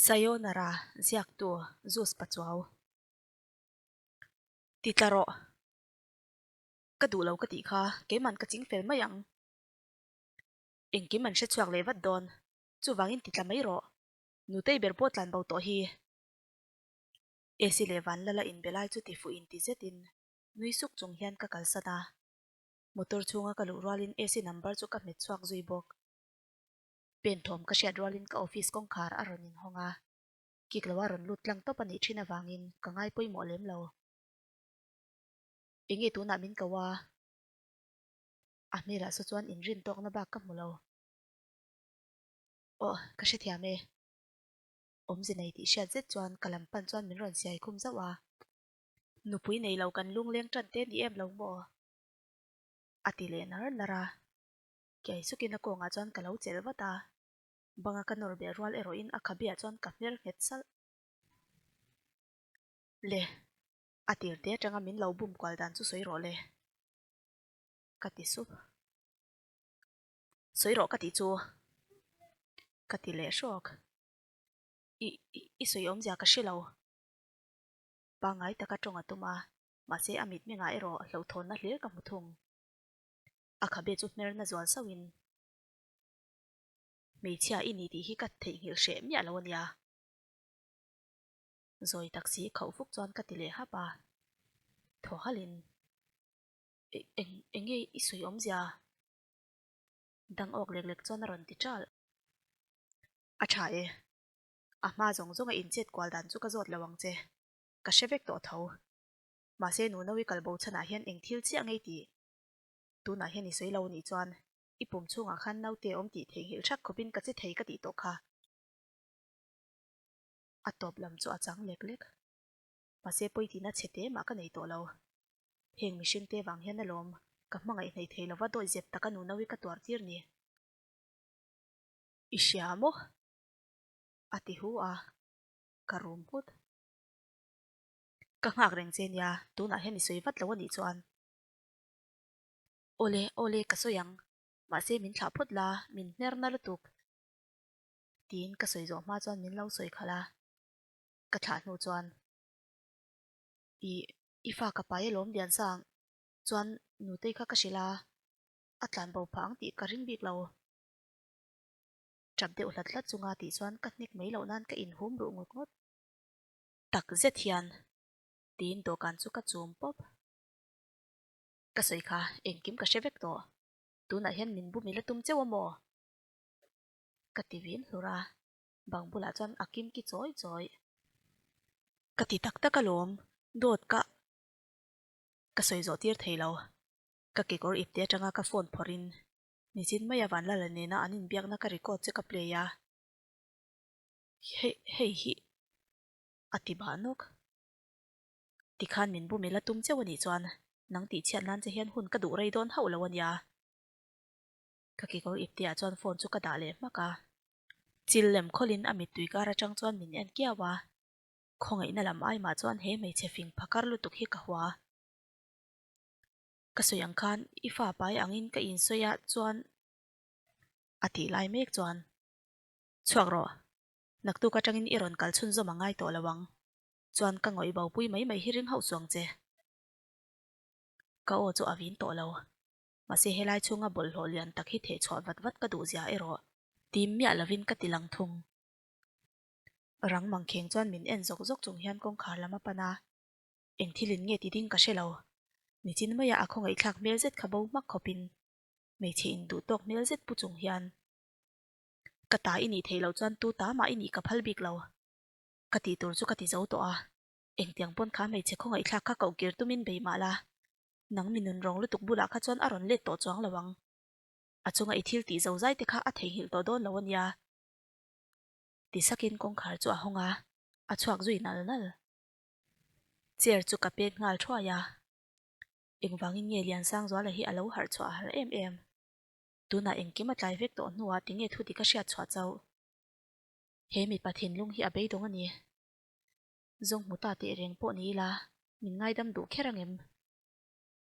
Sayonara ziaktu Zeus Pachuau. Ti tla rawh. Ka duh lo ka tih kha keiman ka ching fel mai ang. Engkim an hre chhuak leh vat dawn. Chuvangin ti tla mai rawh. Nutei ber pawh tlan bo tawh hi. Esi leh Vanlala inbe lai chu ti fuh inti zetin nui suk chung hian ka kalsan a. Motor chhunga ka luh rualin Esi number chu ka hmet chhuak zui bawk. Pen thawm ka hriat rualin ka office kawngkhar a rawn inhawng a, kik lo a rawn lut tlang tawp a nih thin avangin ka ngai pawimawh lem lo. Enge tunah min ko a? A hmelah saw chuan inrin tawkna bak ka hmu lo. Aw, ka hrethiam e. Awmze nei tih hriat zet chuan ka lam pan chuan min rawn siai khum zauh a. Nupui nei lo kan lungleng tan te ni em lo maw? A ti leh nar nar a. Kiai sukin a kawngah chuan ka lo chelh vat a, banga ka nawr beh rual erawhin a khabeah chuan ka hmer nghet salh. Le, a tir te atanga min lo bum kual dan chu sawi rawh le, ka ti sup. Sawi rawh ka tih chu, ka ti leh hrawk. I, i sawi awmzia ka hre lo. Pangngai taka tawng a tum a, mahse a mitmengah erawh hlauhthawnna hlir ka hmu thung. A khabe chu hmer na zual sauhin, Hmeichhia i ni tih hi ka theihnghilh hreh miah lo a nia. Zawi taxi khauh fuk chuan ka ti leh hap a. Thaw halhin, Eng, eng nge i sawi awmzia? Dang awk lek lek chuan a rawn ti ṭalh. A ṭha e. A hma zawng zawnga inchet kual dan chu ka zawt lo ang che. Ka hre vek tawh tho. Mahse Nuno-i kalbo chhanah hian eng thil chiah ngei tih tunah hian i sawi lo anih chuan i pum chhungah khan naute awm tih theihnghilh thak khawpin ka che thei ka tih tawh kha. A tawp lam chu a chang lek lek. Mahse pawi tihna chhe te mah ka nei tawh lo. Heng mihring te vang hian alawm ka hmangaih hnei thei lova dawih zep taka Nuno-i ka tuar tir ni. I hria maw? A ti hu a, ka rum nghut. Ka nghak reng che nia, tunah hian i sawi vat lo anih chuan. Awle, awle ka sawi ang, mahse min thlah phawt la, min hner na lutuk. Tiin ka sawi zawh hma chuan min lo sawi khalh a, ka thlah hnu chuan, I, i fa ka pai alawm Liansang, chuan nutei kha ka hrilh a, a tlan bo phah ang tih ka ring bik lo. Tap deuh hlat hlat chunga tih chuan ka hnek mai loh nan ka inhum ruh ngawt ngawt. Tak zet hian tiin dawhkan chu ka chum pawp. Ka sawi kha engkim ka hre vek tawh. Tunah hian min bum ila tum cheu a maw? Ka ti vin hlur a, bang bulah chuan a kim ki chawi chawi. Ka ti tak tak alawm, dawt ka ka sawi zawh tir thei lo. Ka kekawr ipte atanga ka phone phawrhin nichin maia Vanlala nena an inbiakna ka record chu ka play a. Hei hei hi a ti bah nawk. Tikhan min bum ila tum cheu anih chuan nang tih chhiat nan che hian hun ka duh rei dawn hauh lo ania. Ka kekawr ipte ah chuan phone chu ka dah leh hmak a. Chil lem khawlin a mittui kar atang chuan min en kiau a. Khawngaihna lam ai mah chuan he hmeichhe fing phakar lutuk hi ka hua. Ka sawi ang khan i fa pai angin ka insawi ah chuan a tih lai mek chuan Chhuak rawh. Naktuk atangin i rawn kal chhunzawm a ngai tawh lo ang. Chuan ka ngawih bo pui mai mai hi ring hauh chuang che. Ka aw chu a vin tawh lo. Mahse helai chhunga bawlhhlawh lian tak hi theh chhuah vat vat ka duh zia erawh tim miah lovin ka ti lang thung. Rang mangkheng chuan min en zawk zawk chung hian kawngkhar lam a pan a. Eng thilin nge ti ding ka hre lo. Nichin maia a khawngaihthlak hmel zet kha bo hmak khawpin hmeichhe induh tawk hmel zet pu chung hian Ka ta i nih theih loh chuan tu ta mah i nih ka phal bik lo. Ka tih tur chu ka ti zo tawh a, engtiang pawn kha hmeichhe khawngaihthlak kha koh kir tumin bei mah la, nang mi nun rawng lutuk bulah kha chuan a rawn let tawh chuang lo ang. A chunga i thil tih zo zai te kha a theihnghilh tawh dawn lo a nia. Ti sakin kawngkhar chu a hawng a, a chhuak zui nal nal. Chair chu ka pet nghal thuai a, engvangin nge Liansangzuala hi a lo harh chhuah a har em em. Tunah engkim a tlai vek tawh hnuah tinge thu dik a hriat chhuah chauh? He mipa thinlung hi a beidawng a ni. Zawng hmu ta teh reng pawh ni ila min ngaidam duh kher angem?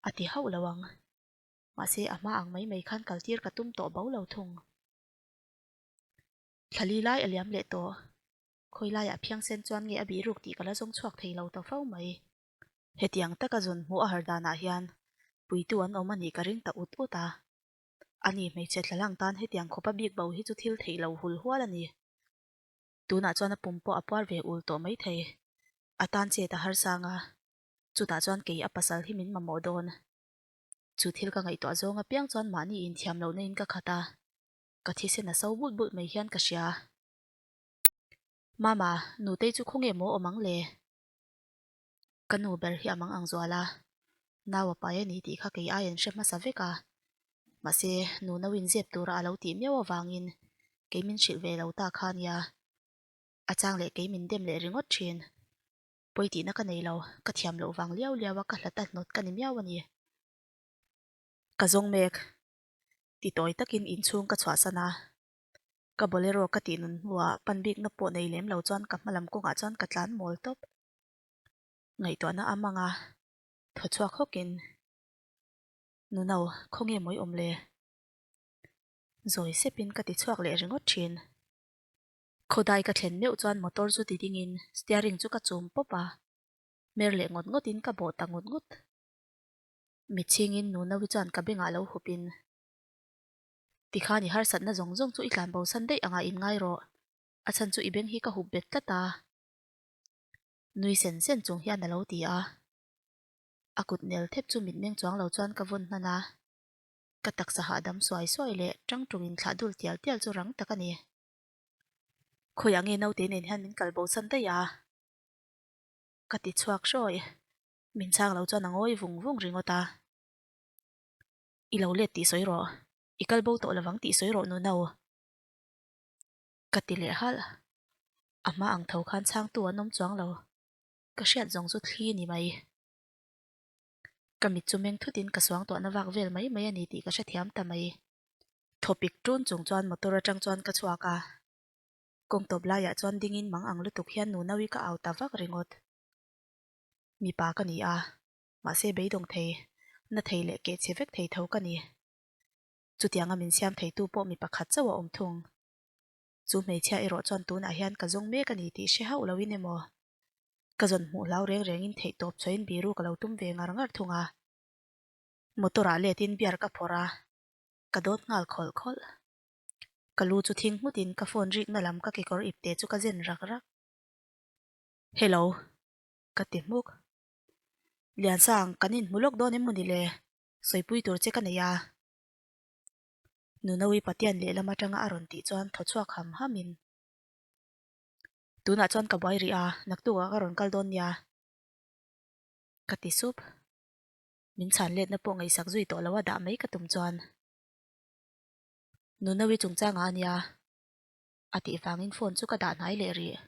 A ti hauh lo ang. Mahse a hma ang mai mai khan kaltir ka tum tawh bo lo thung. Thla li lai a liam leh tawh. Khawi laiah phiangsen chuan nge a bih ruk tih ka la zawng chhuak thei lo ta fo mai. Hetiang taka zawn hmuh a har danah hian puitu an awm a nih ka ring ta ut ut a. Ani hmeichhe thlalang tan hetiang khawpa bik bo hi chu thil theih lo hul hual a ni. Tunah chuan a pum pawh a puar ve ul tawh mai thei. A tan chet a harsang a, chutah chuan kei a pasal hi min mamawh dawn. Chu thil ka ngaihtuah zawng apiang chuan mahni inthiam lohna in ka khat a, ka thisen a so bulh bulh mai hian ka hria. Mama, nutei chu khawnge maw awm ang le? Ka nu ber hi a mang ang zual a, nau a pai a ni tih kha kei ai an hre hmasa vek a. Mahse, nu no inzep tura a lo tih miau avangin kei min hrilh ve lo ta kha nia. A chang leh kei min dem leh ringawt thin. Pawi tihna ka nei lo, ka thiam loh vang liau liau a ka hlat a hnawt ka ni miau a ni. Ka zawng mek. Ti tawi takin inchhung ka chhuahsan a. Ka bolero ka tih nun hnuah pan bikna pawh nei lem lo chuan ka hma lam kawngah chuan ka tlan mawl tawp. Ngaihtuahna a mang a, thaw chhuak hawkin, Nuno, khawnge mawi awm le? Zawi sepin ka ti chhuak leh ringawt thin. Khawdai ka thlen meuh chuan motor chu ti dingin steering chu ka chum pawp a, hmer leh ngawt ngawtin ka bawh ta ngut ngut. Mitchhingin Nuno-i chuan ka bengah lo hupin, Tikhan i harsatna zawng zawng chu i tlan bosan daih anga in ngai rawh, a chhan chu i beng hi ka hup bet tlat a. Nui sen sen chung hian a lo ti a. A kut nel thep chu mitmeng chuang lo chuan ka vawn hnan a. Ka taksa hahdam suai suai leh tang tung in thlah dul tial tial chu rang tak a ni. Khawiah nge naute nen hian min kal bosan daih a? Ka ti chhuak hrawi. Min chhang lo chuan a ngawi vung vung ringawt a. I lo let tih sawi rawh. I kal bo tawh lovang tih sawi rawh Nuno. Ka ti leh halh. A hma ang tho khan chhangtu an awm chuang lo. Ka hriat zawng chu thli ni mai. Ka mit chu meng thutin ka suang tuahna vak vel mai mai a ni tih ka hrethiam ta mai. Thawpik ṭun chung chuan motor aṭang chuan ka chhuak a. Kawng tawp laiah chuan dingin mang ang lutuk hian Nuno-i ka au ta vak ringawt. Mipa ka ni a, mahse beidawng thei, na thei leh keh chhe vek thei tho ka ni. Chutianga min siam theitu pawh mi pakhat chauh a awm thung. Chu hmeichhia erawh chuan tunah hian ka zawng mek a ni tih hre hauh loin emaw, ka zawn hmuh hlau reng rengin theihtawp chhuahin biru ka lo tum ve ngar ngar thung a. Motor-ah letin beer ka phawrh a, ka dawt nghal khawlh khawlh. Ka lu chu thing nghutin ka phone rikna lam ka kekawr ipte chu ka zen rak rak. Hello. Ka ti hmuk. Liansang, kan inhmu lawk dawn em maw ni le? Sawipui tur che ka nei a. Nunawi Patian lehlam atanga a rawn tih chuan thaw chhuak ham hamin, Tunah chuan ka buai rih a, naktukah ka rawn kal dawn nia. Ka ti sup. Min chhan letna pawh ngaihsak zui tawh lo a dah mai ka tum chuan. Nunawi chungchangah a nia. A tih vangin phone chu ka dah hnai leh rih.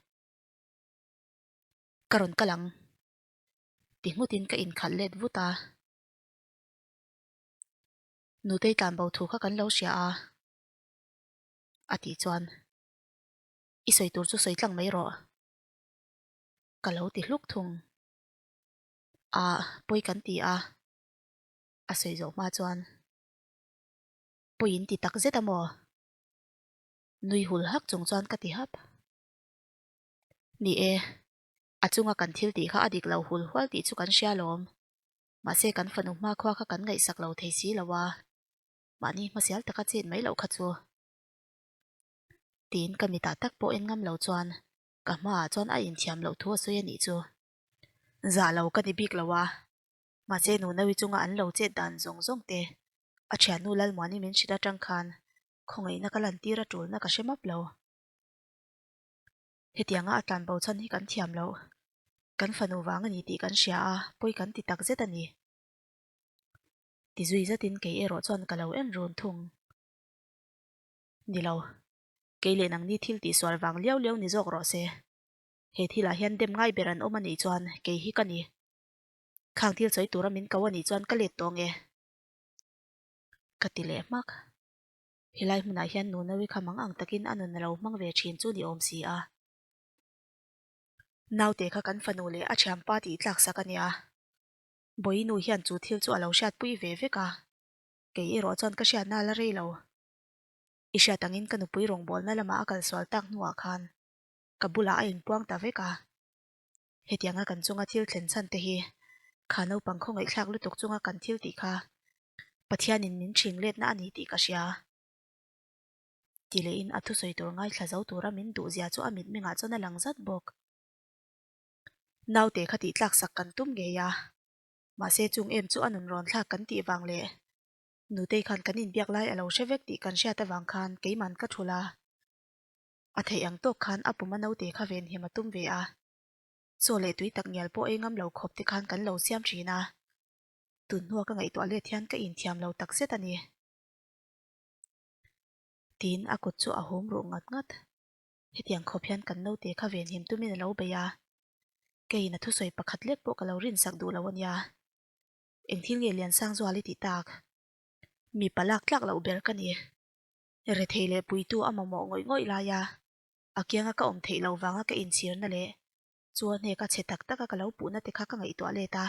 Ka rawn kal ang. Ti nghutin ka inkhalh let vut a. Nutei tlan bo thu kha kan lo hria a, a tih chuan, I sawi tur chu sawi tlang mai rawh, ka lo ti hluk thung. Ah, pawi kan ti a, a sawi zawh hma chuan, Pawi in ti tak zet a maw? Nui hul hak chung chuan ka ti hap. Ni e, a chunga kan thil tih kha a dik lo hul hual tih chu kan hria lawm. Mahse kan fanu hmakhua kha kan ngaihsak lo thei si lo a, mahni hmasial taka chet mai loh kha chu. Tiin ka mitah tak pawh en ngam lo chuan ka hmaah chuan a inthiam loh thu a sawi a nih chu. Zah lo ka ni bik lo a, mahse Nunawi chunga an lo chet dan zawng zawng te a thiannu Lalmuani min hrilh atang khan khawngaihna ka lantir a tulna ka hre map lo. Hetianga a tlan bo chhan hi kan thiam loh. Kan fanu vang a ni tih kan hria a, pawi kan ti tak zet a ni. Ti zui zatin kei erawh chuan ka lo en run thung. Ni lo, kei leh nangni thil tihsual vang liau liau ni zawk rawh se. He thilah hian dem ngai ber an awm a nih chuan kei hi ka ni. Khang thil sawi tura min ko a nih chuan ka let tawng e. Ka ti leh hmak. Helai hmunah hian Nunawi kha mang ang takin a nun a lo hmang ve thin chu ni awm si a. Naute kha kan fanu leh a thianpa tih tlak sak a nia. Bawinu hian chu thil chu a lo hriatpui ve vek a. Kei erawh chuan ka hriatna a la rei lo. I hriat angin ka nupui rawngbawlna lamah a kalsual tak hnuah khan. Ka bulah a inpuang ta vek a. Hetianga kan chunga thil thlen chhan te hi kha naupang khawngaihthlak lutuk chunga kan thil tih kha Pathianin min ṭhing letna a ni tih ka hria. Ti lehin a thusawi tur ngaithla zo tura min duhzia chu a mitmengah chuan a lang zat bawk. Naute kha tih tlaksak kan tum ngei a, mahse chung em chu a nun rawn thlak kan tih vang leh Nutei khan kan inbiak lai a lo hre vek tih kan hriat avang khan keiman ka thul a. A theih ang tawk khan a pum a naute kha venhim a tum ve a, chaw leh tui tak ngial pawh ei ngam lo khawp te khan kan lo siam thin a. Tun hnua ka ngaihtuah let hian ka inthiam lo tak zet a ni. Tiin a kut chu a hum ruh ngat ngat. Hetiang khawp hian kan naute kha venhim tumin a lo bei a, keiin a thusawi pakhat lek pawh ka lo rinsak duh lo a nia. Eng thil nge Liansangzual i tih tak? Mipa lak tlak loh ber ka ni. Rethei leh puitu a mamawh ngawih ngawih lai a, a kianga ka awm theih loh vanga ka inchhirna leh chu a hneka chhe tak taka ka lo puhna te kha ka ngaihtuah let a,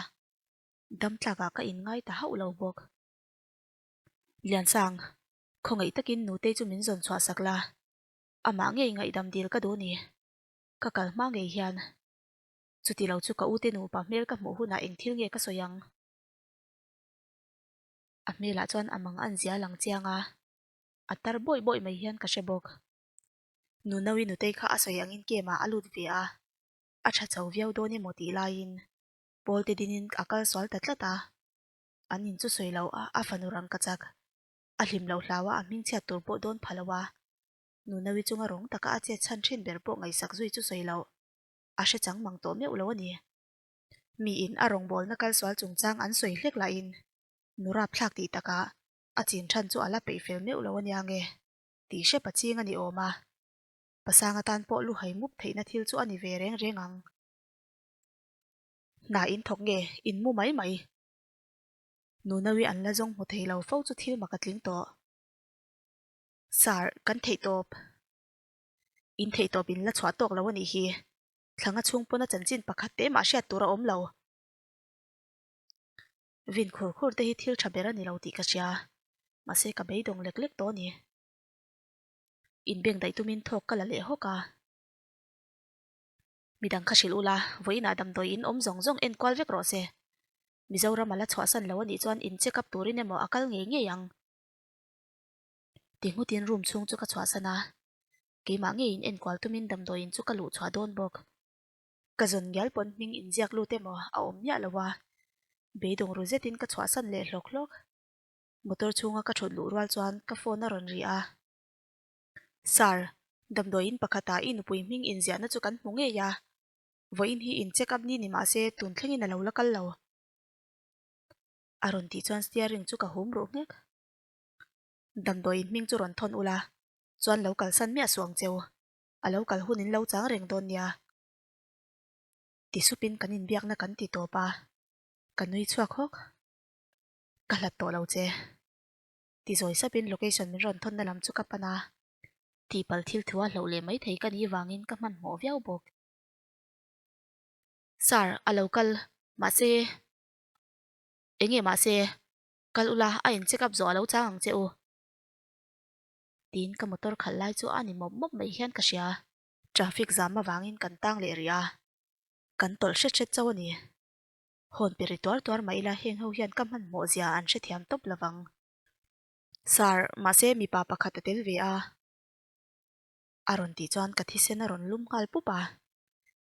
dam tlakah ka inngai ta hauh lo bawk. Liansang, khawngaih takin Nutei chu min zawn chhuah sak la, amah ngei ngaihdam dil ka duh ni. Ka kal hma ngei hian chuti lo chu ka ute nupa hmel ka hmuh hunah eng thil nge ka sawi ang? A hmelah chuan a mang an zia lang chiang a, a tar bawih bawih mai hian ka hre bawk. Nunaui nutei kha a sawi angin game ah a lut ve a, a tha chho viau dawn emaw tih laiin Pawlte dinin a kal sual ta tlat a, an in chu sawi lo a, a fanu rang ka chak. A hlim loh hlau a, a hmingchhiat tur pawh dawn pha lo a, Nunaui chunga rawng taka a chet chhan thin ber pawh ngaihsak zui chu sawi loh a hre chang mang tawh meuh lo a ni. Miin a rawngbawlna kal sual chungchang an sawi hlek lahin nu rapthlak tih takah a chin than chu a la peih fel meuh lo a nia nge tih hrep a ching a ni awm a, pasang atan pawh lu hai mup theihna thil chu a ni ve reng reng ang. Hna in thawk nge in mu mai mai. Nunaui an la zawng hmu thei lo fo chu thil mak a tling tawh. Sir, kan theih tawp. In theih tawp in la chhuah tawk lo a nih hi. Thlanga chhung pawn a chanchin pakhat te mah hriat tur a awm lo. Vin khur khur te hi thil tha ber a ni lo tih ka hria. Mahse ka beidawng lek lek tawh a ni. Inbeng daih tumin thawk ka la leh hawk a. Midang kha hrilh ula, vawiinah damdawi in awm zawng zawng en kual vek rawh se. Mizoram a la chhuahsan lo a nih chuan in check up turin emaw a kal ngei ngei ang. Ti nghutin room chhung chu ka chhuahsan a, keimah ngeiin enkual tumin damdawiin chu ka luh chhuah dawn bawk. Ka zawn ngial pawn hming inziak lut emaw a awm miah lo a, beidawng ru zetin ka chhuahsan leh hlawk hlawk. Motor chhunga ka thut luh rual chuan ka phone a rawn ri a. Sir, damdawiin pakhatah i nupui hming inziahna chu kan hmu ngei a, vawiin hi in check up ni ni mahse tun thlengin a lo la kal lo. A rawn tih chuan steering chu ka hum ruh nghek. Damdawiin hming chu rawn thawn ula, chuan lo kalsan miah suh ang cheu, a lo kal hun in lo chang reng dawn nia. Ti supin kan inbiakna kan ti tawp a, ka nui chhuak hawk. Ka hlat tawh lo che. Ti zawi sapin location min rawn thawnna lam chu ka pan a, tihpalh thil thu a hloh leh maithei ka nih vangin ka hmanhmawh viau bawk. Sir, a lo kal, mahse, enge mahse, Kal ula, a in check up zawh a lo chang ang che u. Tiin ka motor khalh lai chu a ni mawp mawp mai hian ka hria. Traffic zam avangin kan tang leh rih a, kan tawlh hret hret chauh a ni. Hawn pe ri tuar tuar mah ila heng ho hian ka hmanhmawh zia an hrethiam tawp lovang. Sir, mahse mipa pakhat a tel ve a. A rawn tih chuan ka thisen a rawn lum nghal pup a.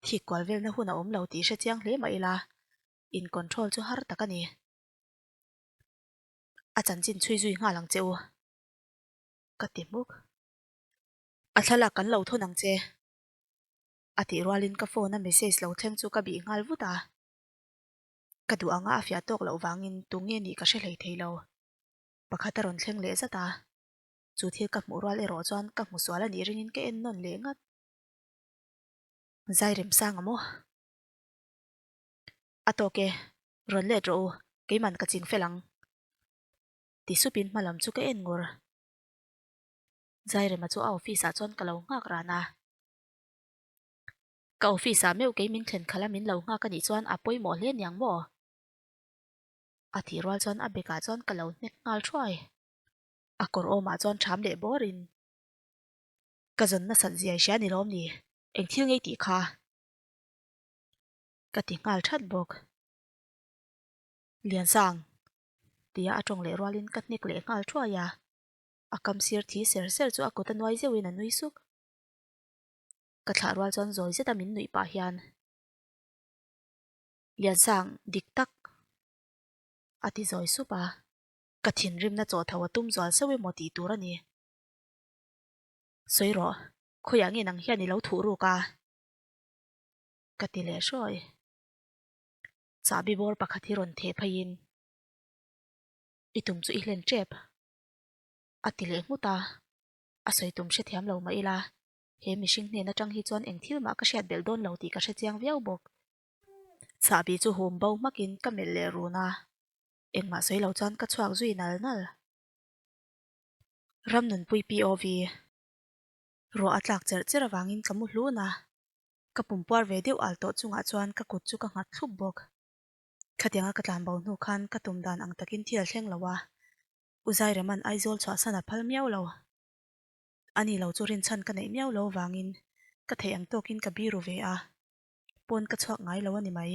Thik kual velna hun a awm lo tih hrechiang hle mah ila in control chu har tak a ni. A chanchin chhui zui nghal ang che u. Ka ti hmuk. A thlalak kan lo thawn ang che. A tih rualin ka phone a message lo thleng chu ka bih nghal vut a. Ka duh anga a fiah tawk loh vangin tu nge nih ka hre hlei thei lo. Pakhat a rawn thleng leh zat a. Chu thil ka hmuh rual erawh chuan ka hmu sual a nih ringin ka en nawn leh ngat. Zai remsang a maw? A tawk e, rawn let rawh u, keiman ka ching fel ang. Ti supin hma lam chu ka en ngur. Zairema chu a office ah chuan ka lo nghak ran a. Ka office ah meuh kei min thlen khalh a min lo nghak a nih chuan a pawimawh hle niang maw? A tih rual chuan a bag ah chuan ka lo hnek nghal thuai. A kawr awmah chuan ṭham leh bawrin. Ka zawn nasat zia i hria ni lawm ni? Eng thil ngei tih kha? Ka ti nghal that bawk. Liansang! Tia a tawng leh rualin ka hnek leh nghal thuai a. A kam sir thi ser ser chu a kut a nuai zeuhin a nui suk. Ka thlah rual chuan zawi zeta min nuih pah hian, Liansang, dik tak! A ti zawi sup a. Ka thinrimna chaw tho a tum zual sauh emaw tih tur a ni. Sawi rawh, khawiah nge nang hian i lo thuh ruk a? Ka ti leh hrawi. Chahbi bawr pakhat hi rawn theh pheiin i tum chu i hlen tep a ti leh nghut a, a sawi tum hrethiam lo mah ila he mihring hnen atang hi chuan eng thil mah ka hriat belh dawn lo tih ka hrechiang viau bawk. Chahbi chu hum bo hmakin ka melh leh run a, engmah sawi lo chuan ka chhuak zui nal nal. Ramnunpui POV. Ruah a tlak cherh cherh avangin ka mu hlun a, ka pum puar ve deuh al tawh chungah chuan ka kut chu ka nghat thlup bawk. Khatianga ka tlan bo hnu khan ka tum dan ang takin thil a thleng lo a, U Zairema'n Aizawl chhuahsan a phal miau lo. Ani lo chu rinchhan ka neih miau lo avangin ka theih ang tawkin ka biru ve a, pawn ka chhuak ngai lo a ni mai.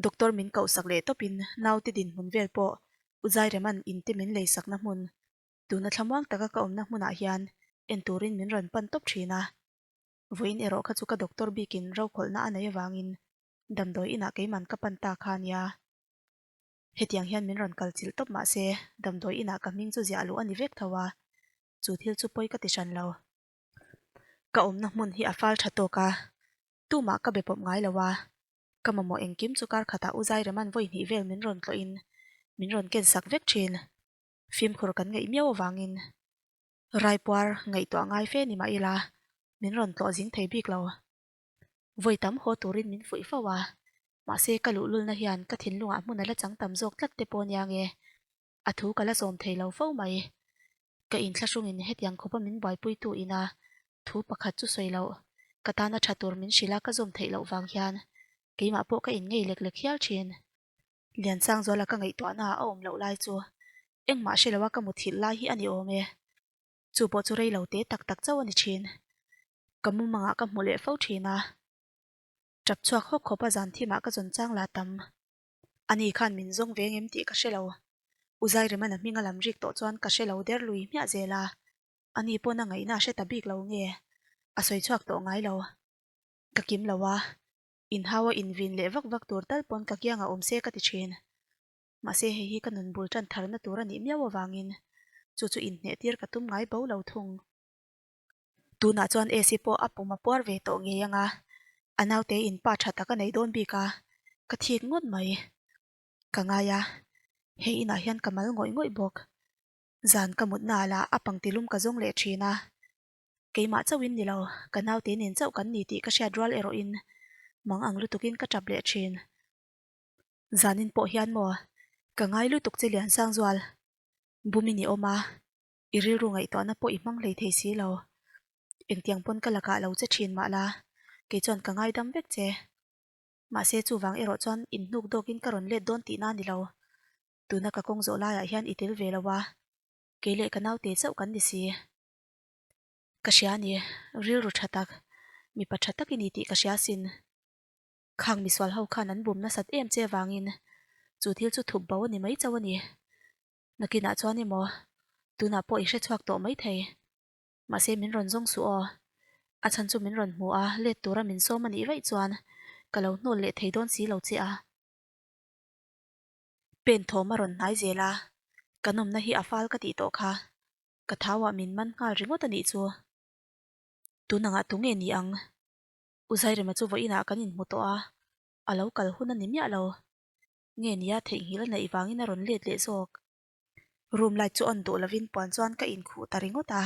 Doctor min kohsak leh tawpin naute dinhmun vel pawh U Zairema'n inte min leisakna hmun Tuna thlamuang taka ka awmna hmunah hian en turin min rawn pan tawp thin a. Vawiin erawh kha chu ka doctor bikin rokhawlhna a nei avangin damdawi inah keiman ka pan ta kha a nia. Hetiang hian min rawn kal chilh tawp mah se damdawi inah ka hming chu ziah luh a ni vek tho a, chu thil chu pawi ka ti hran lo. Ka awmna hmun hi a fal tha tawk a, tumah ka be pawp ngai lo a, ka mamawh engkim chu kar khatah U Zairema'n vawi hnih vel min rawn tlawhin min rawn ken sak vek thin. Fimkhur kan ngaih miau avangin Raipuar ngaihtuah ngai fe ni mah ila min rawn tlawh zing thei bik lo. Vawi tam haw turin min fuih fo a, mahse ka luhlulna hian ka thinlungah hmun a la chang tam zawk tlat te pawh nia nge a thu ka la zawm thei lo fo mai. Ka inthlahrungin hetiang khawpa min buaipuitu ina thu pakhat chu sawi loh ka tana tha tur min hrilh a ka zawm theih loh vang hian keimah pawh ka inngei lek lek hial thin. Liansangzuala ka ngaihtuahna a awm loh lai chu engmah hre loa ka muthilh lai hi a ni awm e. Chu pawh chu rei lo te tak tak chauh a ni thin. Ka mumangah ka hmu leh fo thin a. Tap chhuak hawk khawpa zan thimah ka zawn chang lah tam. Ani khan min zawng ve ngem tih ka hre lo. U Zairemana hming a lam rik tawh chuan ka hre lo der lui hmiah zel a. Ani pawn a ngaihna a hre ta bik lo nge a sawi chhuak tawh ngai lo. Ka kim lo a, Inhau a invin leh vak vak tur tal pawn ka kiangah awm se ka ti thin. Mahse hei hi ka nun bul tan tharna tur a nih miau avangin chu chu inhneh tir ka tum ngai bo lo thung. Tunah chuan AC pawh a pum a puar ve tawh ngei anga a naute in pa tha tak a nei dawn bik a, ka thik ngawt mai. Ka ngai a, hei inah hian ka mal ngawih ngawih bawk. Zan ka mutna ah lah a pangtilum ka zawng leh thin a, Keimah chauhin ni lo, ka naute nen chauh kan ni tih ka hriat rual erawhin mang ang lutukin ka tap leh thin. Zanin pawh hian maw, ka ngai lutuk che Liansangzual. Bumin i awm a, i rilru ngaihtuahna pawh i hmang hlei thei si lo. Engtiang pawn ka lakah lo che thin mah la, kei chuan ka ngaidam vek che. Mahse chuvang erawh chuan inhnuk dawkin ka rawn let dawn tihna a ni lo. Tuna ka kawng zawh laiah hian i tel ve lo a, kei leh ka naute chauh kan ni si. Ka hria a ni, rilru tha tak, mipa tha tak i ni tih ka hria asin. Khang misual ho khan an bum nasat em che vangin chu thil chu thup bo a ni mai chauh a ni. Nakinah chuan emaw, tunah pawh i hrechhuak tawh mai thei. Mahse min rawn zawng suh aw. A chhan chu min rawn hmu a, let tura min sawm a nih vaih chuan ka lo hnawl leh thei dawn si lo che a. Pen thawm a rawn hnai zel a, ka nawmna hi a fal ka tih tawh kha. Ka thauah min man nghal ringawt a nih chu. Tun angah tu nge ni ang? U Zairema chu vawiinah kan inhmu tawh a, a lo kal hun a ni miah lo. Nge nia theihnghilh a neih vangin a rawn let leh zawk. Room light chu on duh lovin puan chuan ka inkhuh ta ringawt a,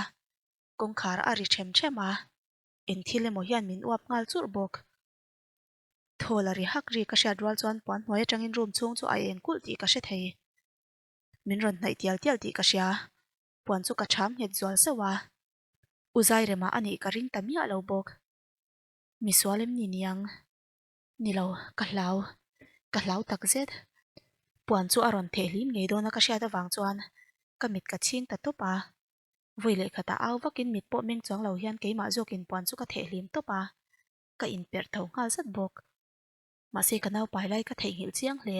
kawngkhar a ri ṭhem ṭhem a, eng thil emaw hian min uap nghal churh bawk. Thawl a ri hak ri ka hriat rual chuan puan hnuai atangin room chhung chu a eng kulh tih ka hre thei. Min rawn hnaih tial tial tih ka hria, puan chu ka chham nghet zual sauh a. U Zairema a nih ka ring ta miah lo bawk. Misual em ni niang? Ni lo, ka hlau. Ka hlau tak zet. Puan chu a rawn theh hlim ngei dawn a ka hriat avang chuan ka mit ka chhing ta tawp a. Vawi leh khatah au vakin mit pawh meng chuang lo hian keimah zawkin puan chu ka theh hlim tawp a, ka inperh tho nghal zat bawk. Mahse ka naupai lai ka theihnghilh chiang hle.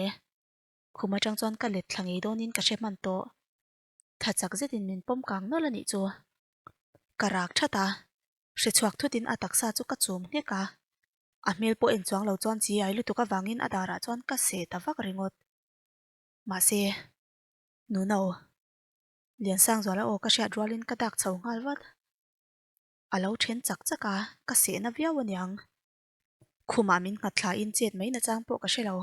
Khum atang chuan ka let thla ngei dawnin ka hre hman tawh. Tha chak zetin min pawm kang nawlh a nih chu. Ka rak that a, hre chhuak thutin a taksa chu ka chum nghek a. A hmel pawh en chuang lo chuan chi ai lutuk avangin a darah chuan ka seh ta vak ringawt. Mahse, Nuno, Liansangzuala aw ka hriat rualin ka dak chho nghal vat. A lo then chak chak a, ka sehna viau aniang. Khumah min nghat thlain chet mai nachang pawh ka hre lo.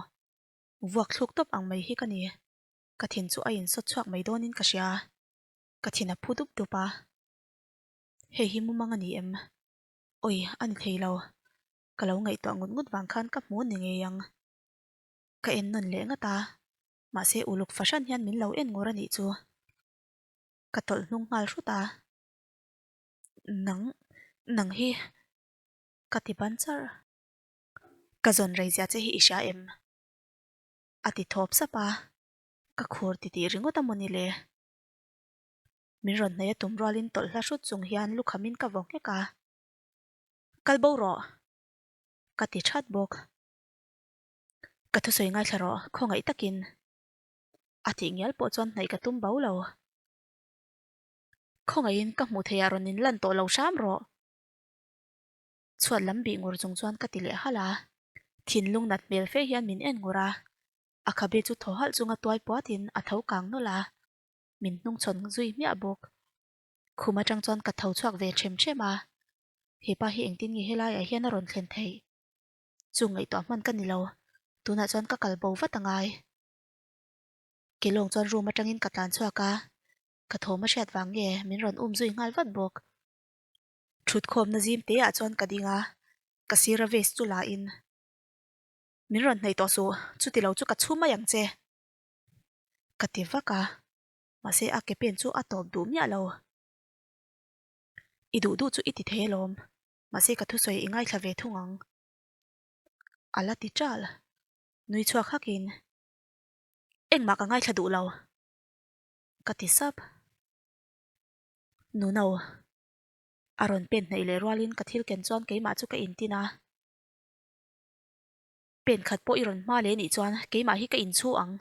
Vuak thluk tawp ang mai hi ka ni. Ka thin chu a insawt chhuak mai dawnin ka hria. Ka thin a phu dup dup a. Hei hi mumang a ni em? Awi, a ni thei lo. Ka lo ngaihtuah ngut ngut vang khan ka hmu ni ngei ang. Ka en nawn leh ngat a, mahse uluk fahran hian min lo en ngur a nih chu. Ka tawlh hnung nghal hrut a. Nang, nang hi ka ti ban char. Ka zawn rei zia che hi i hria em? A ti thawp sap a, ka khur ti tih ringawt a maw ni le? Min rawn hnaih a tum rualin tawlh hla hrut chung hian lukhamin ka vaw nghek a, Kal bo rawh! Ka ti that bawk. Ka thusawi ngaithla rawh, khawngaih takin. A tih ngial pawh chuan hnaih ka tum bo lo. Khawngaihin ka hmuh theihah rawn inlan tawh lo hram rawh. Chhuat lam bih ngur chung chuan ka ti leh halh a. Thinlung nat hmel fe hian min en ngur a. A khabe chu thaw halh chunga tuai puatin a tho kang nawlh a. Min hnungchhawn zui hmiah bawk. Khum atang chuan ka tho chhuak ve ṭhem ṭhem a. Hepa hi engtin nge helaiah hian a rawn thlen theih? Chu ngaihtuah hman ka ni lo. Tunah chuan ka kal bo vat a ngai. Kelawng chuan room atangin ka tlan chhuak a. Ka thawm a hriat vang nge min rawn um zui nghal vat bawk. Thutkhawmna zim te ah chuan ka ding a, ka sira vase chu la in, Min rawn hnaih tawh suh, chuti lo chu ka chhu mai ang che. Ka ti vak a, mahse a ke pen chu a tawp duh miah lo. I duh duh chu i ti thei alawm, mahse ka thusawi i ngaithla ve thung ang. A la ti ṭal, nui chhuak hakin, Engmah ka ngaithla duh lo. Ka ti sap. Nuno. A rawn pen hnaih leh rualin ka thil ken chuan keimah chu ka intin a. Pen khat pawh i rawn hma leh nih chuan keimah hi ka inchhu ang.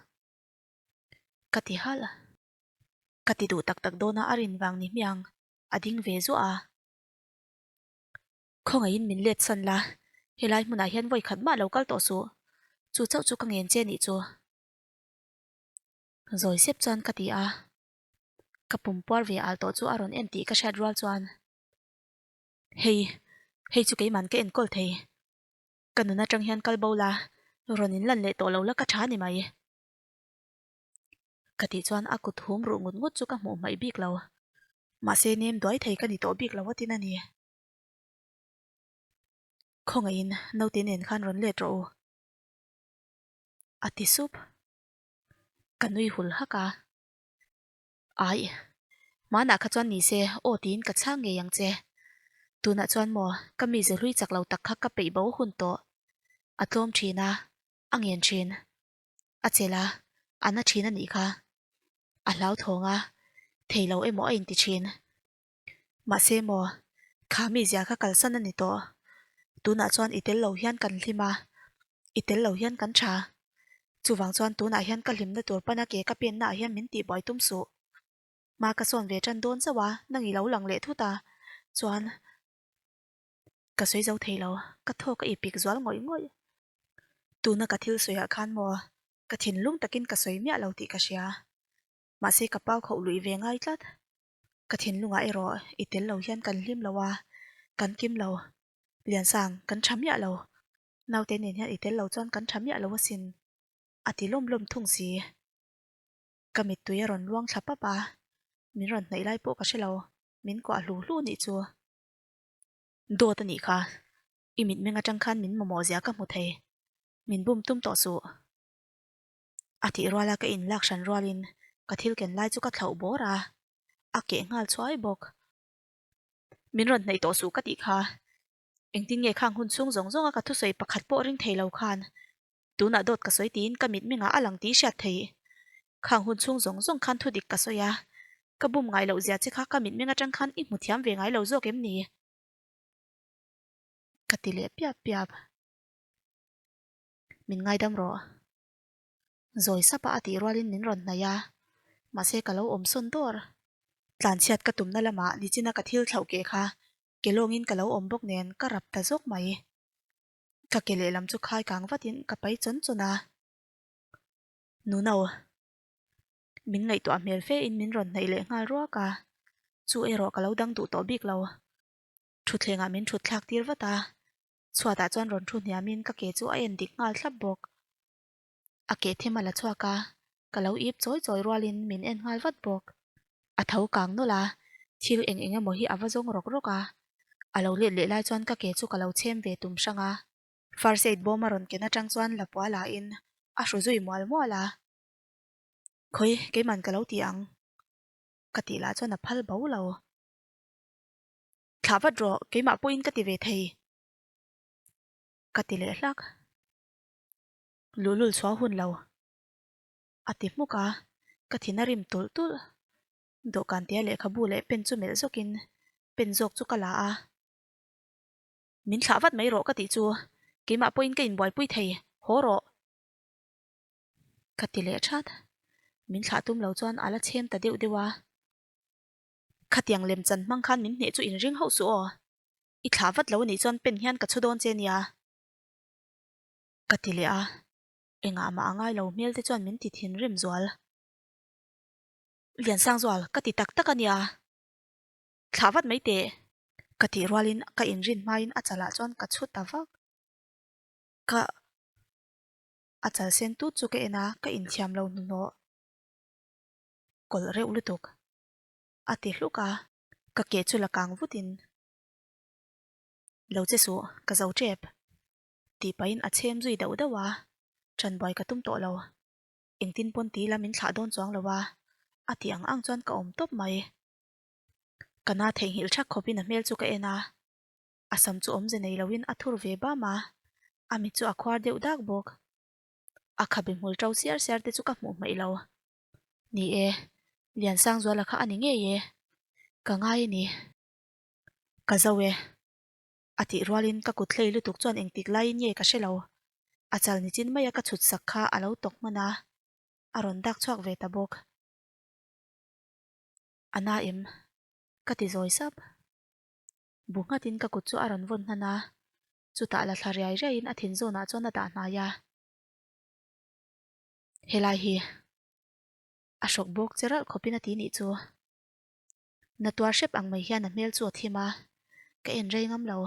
Ka ti halh. Ka ti duh tak tak dawn a a rin vang ni hmiang a ding ve zuah a. Khawngaihin min let san la, helai hmunah hian vawi khat mah lo kal tawh suh. Chu chauh chu ka ngen che nih chu. Zawi sep chuan ka ti a. Ka pum puar ve al tawh chu a rawn en tih ka hriat rual chuan, Hei, hei chu keiman ka enkawl thei. Ka nun atang hian kal bo la, rawn inlan leh tawh lo la ka tha ni mai. Ka tih chuan a kut hum ruh ngut ngut chu ka hmuh hmaih bik lo. Mahse nem duai thei ka ni tawh bik lo a tin a ni. Khawngaihin naute nen khan rawn let rawh u. A ti sup. Ka nui hul hak a. Aih, hmanah kha chuan ni se aw tiin ka chhang ngei ang che. Tunah chuan maw ka mize hlui chak lo tak kha ka peih bo hun tawh. A tlawm thin a, a ngen thin. A chelh a, a na thin a nih kha. A hlauthawng a, thei lo emaw a inti thin. Mahse maw, kha mizia kha kalsan a ni tawh. Tunah chuan i tel lo hian kan hlim a, i tel lo hian kan tha. Chuvang chuan tunah hian ka hlimna tur pana ke ka pennaah hian min tihbuai tum suh. Hma ka sawn ve tan dawn chauh a, nang i lo lang leh thut a, chuan ka sawi zo thei lo, ka thawk a ipik zual ngawih ngawih. Tuna ka thil sawiah khan maw, ka thinlung takin ka sawi miah lo tih ka hria. Mahse ka pau khauh luih ve ngai tlat. Ka thinlungah erawh i tel lo hian kan hlim lo a, kan kim lo. Liansang, kan tha miah lo. Naute nen hian i tel lo chuan kan tha miah lo asin, a ti lawm lawm thung si. Ka mittui a rawn luang thla pap a, min rawn hnaih lai pawh ka hre lo, min kuah hlu hlu nih chu. Dawt a nih kha, i mitmeng atang khan min mamawh zia ka hmu thei, min bum tum tawh suh. A tih ruala ka inlak hran rualin ka thil ken lai chu ka thlauh bawr a, a keh nghal chhuai bawk. Min rawn hnaih tawh suh ka tih kha, engtin nge khang hun chhung zawng zawnga ka thusawi pakhat pawh ring thei lo khan tunah dawt ka sawi tiin ka mitmengah a lang tih hriat theih. Khang hun chhung zawng zawng khan thudik ka sawi a. Ka bum ngai loh zia che kha ka mitmeng atang khan i hmu thiam ve ngai lo zawk em ni? Ka ti leh piap piap. Min ngaidam rawh. Zawi sapa a tih rualin min rawn hnaih a, mahse ka lo awm sawn dawr. Tlanchhiat ka tumna lamah nichina ka thil thlauh keh kha ke lawngin ka lo awm bawk nen ka rap ta zawk mai. Ka ke lehlam chu khai kang vatin ka pai chawn chawn a. Nuno. Min ngaihtuah hmel fe in min rawn hnaih leh nghal ruak a, chu erawh ka lo dang duh tawh bik lo. Thutthlengah min thut thlak tir vat a, chhuatah chuan rawn thu hniamin ka ke chu a en dik nghal thlap bawk. A ke them a la chhuak a, ka lo ip chawi chawi rualin min en nghal vat bawk. A tho kang nawlh a, thil eng eng emaw hi a va zawng rawk rawk a, a lo let leh lai chuan ka ke chu ka lo chhem ve tum hrang a. First aid bawm a rawn ken atang chuan la pual ah in a hru zui mual mual a. Khawi, keiman ka lo ti ang ka tih lah chuan a phal bo lo. Thlah vat rawh, keimah pawhin ka ti ve thei ka ti leh hlak. Luhlul chhuah hun lo a ti hmuk a, ka thin a rim tulh tulh. Dawhkan tia lehkhabu leh pen chu melh zawkin pen zawk chu ka la a. Min thlah vat mai rawh ka tih chu keimah pawhin ka inbuaipui thei, haw rawh. Ka ti leh that. Min thlah tum lo chuan a la chhem ta deuh deuh a. Khatiang lem chan hmang khan min hneh chu inring hauh suh aw. I thlah vat lo anih chuan pen hian ka chhu dawn che nia. Ka ti leh a. Engah mah a ngai lo hmel te chuan min ti thinrim zual. Liansangzual, ka ti tak tak a nia. Thlah vat mai teh. Ka tih rualin ka inrin hmain a chalah chuan ka chhu ta vak. Ka. A chal sen tut chu ka en a, ka inthiam lo hnuhnawh. Kawlh reuh lutuk. A ti hluk a, ka ke chu la kang vutin. Lo che suh, ka zo tep. Tih pahin a chhem zui dauh dauh a, ṭanbuai ka tum tawh lo. Engtin pawn ti ila min thlah dawn chuang lo a, a tih ang ang chuan ka awm tawp mai. Ka na theihnghilh ṭhak khawpin a hmel chu ka en a, a sam chu awmze nei loin a thur ve bam a, a mit chu a khuar deuh dak bawk. A khabe hmul ṭo siar siar te chu ka hmuh hmaih lo. Ni e, Liansangzuala kha a ni ngei e, ka ngai a ni. Ka zo e. A tih rualin ka kut hlei lutuk chuan engtik laiin nge ka hre lo. A chal nichin maia ka chhut sak kha a lo tawk hman a, a rawn dak chhuak ve ta bawk. A na em? Ka ti zawi sap. Bu nghatin ka kut chu a rawn vawn hnan a, chutah la thla riai riaiin a thin zawnah chuan a dah hnai a. Helai hi a hrawk bawk che ralh khawpin a ti nih chu. Na tuar hrep ang mai hian a hmel chu a thim a, ka en rei ngam lo.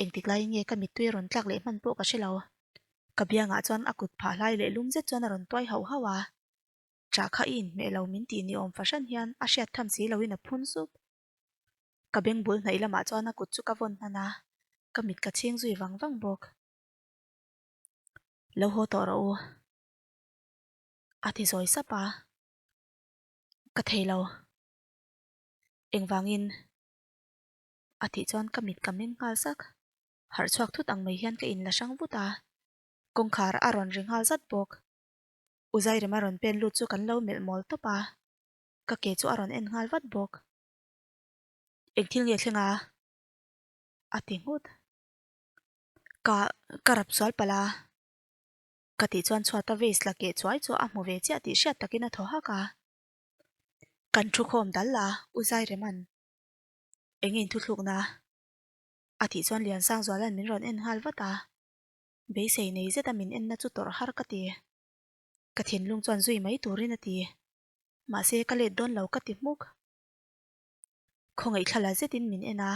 Engtik laiin nge ka mittui a rawn tlak leh hman pawh ka hre lo. Ka biangah chuan a kut phah hlai leh lum zet chuan a rawn tuai hauh hauh a. Ṭah kha i inhmeh lo min tih ni awm fahran hian a hriat tham si loin a phun sup. Ka beng bul hnaih lamah chuan a kut chu ka vawn hman a, ka mit ka chhing zui vang vang bawk. Lo haw tawh rawh u. A ti zawi sap a. Ka thei lo. Engvangin? A tih chuan ka mit ka meng nghal zak. Harh chhuak thut ang mai hian ka inla hrang vut a. Kawngkhar a rawn ri nghal zat bawk. U Zairema rawn pen lut chu kan lo melh mawl tawp a, ka ke chu a rawn en nghal vat bawk. Eng thil nge thleng a? A ti nghut. Ka, ka rap sual palh a. Ka tih chuan chhuata vase la keh chuai chu a hmu ve chiah tih hriat takin a thaw hak a. Kan thu khawm dal a, U Zaireman. Eng in thuthlukna? A tih chuan Liansangzuala'n min rawn en nghal vat a. Beisei nei zeta min enna chu tawrh har ka ti. Ka thinlung chuan zui mai turin a ti. Mahse ka let dawn lo ka ti hmuk. Khawngaih thlala zetin min en a,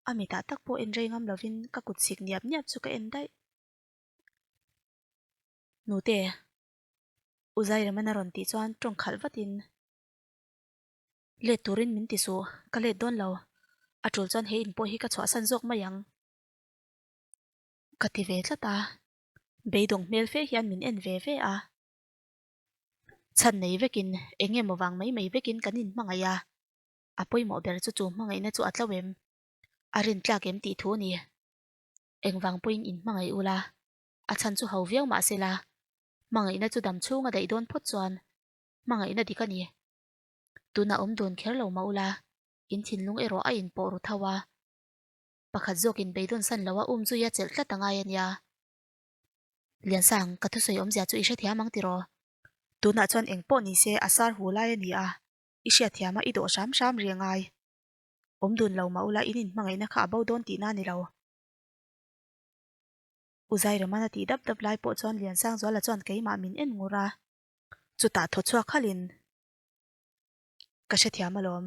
a mitah tak pawh en rei ngam lovin ka kut chhik niap niap chu ka en daih. Nute, U Zairemana rawn tih chuan tawng khalh vatin, Let turin min ti suh, ka let dawn lo. A tul chuan he in pawh hi ka chhuahsan zawk mai ang. Ka ti ve tlat a, beidawng hmel fe hian min en ve ve a. Chhan nei vekin, eng emaw vang mai mai vekin kan inhmangaih a, a pawimawh ber chu chu hmangaihna chu a tlo em? A rintlak em tih thu a ni. Engvang pawhin inhmangaih ula, a chhan chu ho viau mah se la, hmangaihna chu dam chhung a daih dawn phawt chuan hmangaihna dik a ni. Tunah awm dun kher lo mah ula, in thinlung erawh a inpawh ru tho a. Pakhat zawkin beidawn san loa um zui a chelh tlat a ngai a nia. Liansang, ka thusawi awmzia chu i hrethiam ang tiraw? Tunah chuan eng pawh ni se a sar hu lai a ni a, i hriatthiam a i dawh hram hram rih a ngai. Awm dun lo mah ula in inhmangaihna kha a bo dawn tihna a ni lo. U Zairema'n a tih dap dap lai pawh chuan Liansangzuala chuan keimah min en ngur a. Chutah thaw chhuak halhin ka hrethiam alawm.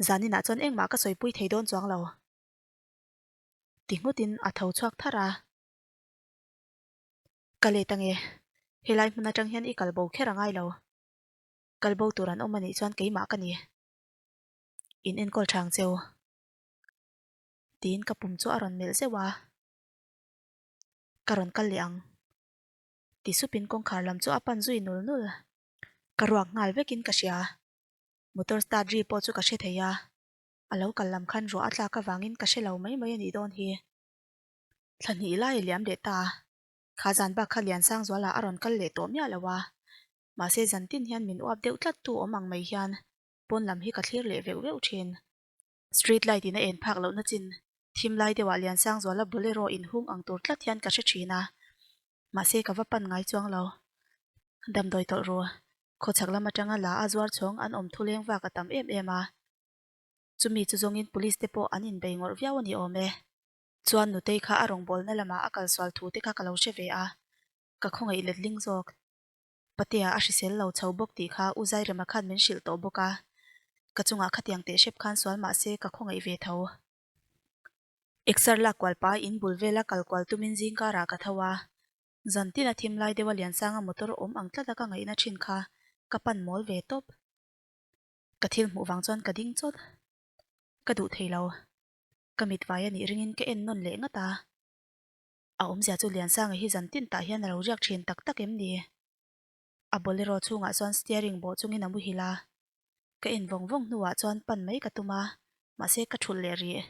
Zaninah chuan engmah ka sawipui thei dawn chuang lo. Ti nghutin a tho chhuak thar a. Ka let ange, helai hmun atang hian i kal bo kher a ngai lo. Kal bo tur an awm anih chuan keimah ka ni. In enkawl thang cheu. Tiin ka pum chu a rawn melh zeuh a. Ka rawn kal leh ang. Ti supin kawngkhar lam chu a pan zui nul nul. Ka ruak nghal vekin ka hria. Motor start ri pawh chu ka hre thei a. A lo kal lam khan ruah a tlak avangin ka hre lo mai mai a nih dawn hi. Thla hnih lai a liam leh ta. Kha zan bak kha Liansangzuala a rawn kal leh tawh miah lo a. Mahse zan tin hian min uap deuh tlat tu awm ang mai hian pawn lam hi ka thlir leh veuh veuh thin. Street light in a en phak lohna chin thim lai deuhah Liansangzuala bolero inhung ang tur tlat hian ka hre thin a. Mahse ka va pan ngai chuang lo. Damdawi tawlh ru. Khawchhak lam atanga la a zuar chhawng an awm thu leng vak a tam em em a. Chumi chu zawngin police te pawh an inbei ngawrh viau a ni awm e. Chuan Nutei kha a rawngbawlna lamah a kalsual thu te kha ka lo hre ve a, ka khawngaih letling zawk. Patea a hrisel lo chho bawk tih kha U Zairema khan min hrilh tawh bawk a, ka chungah khatiang teh hrep khan sual mah se ka khawngaih ve tho. Exer lak kual pa in bul vela kal kual tumin zingkarah ka tho a, zan tin a thim lai deuha Liansanga motor awm ang tlata ka ngaihna thin kha ka pan mawl ve tawp. Ka thil hmuh vang chuan ka ding chawt. Ka duh thei lo. Ka mit vai a nih ringin ka en nawn leh ngat a. A awmzia chu Liansanga hi zan tin tah hian a lo riak thin tak tak em ni? A bolero chhungah chuan steering bawh chungin a muhil a. Ka en vawng vawng hnuah chuan pan mai ka tum a, mahse ka thulh leh rih.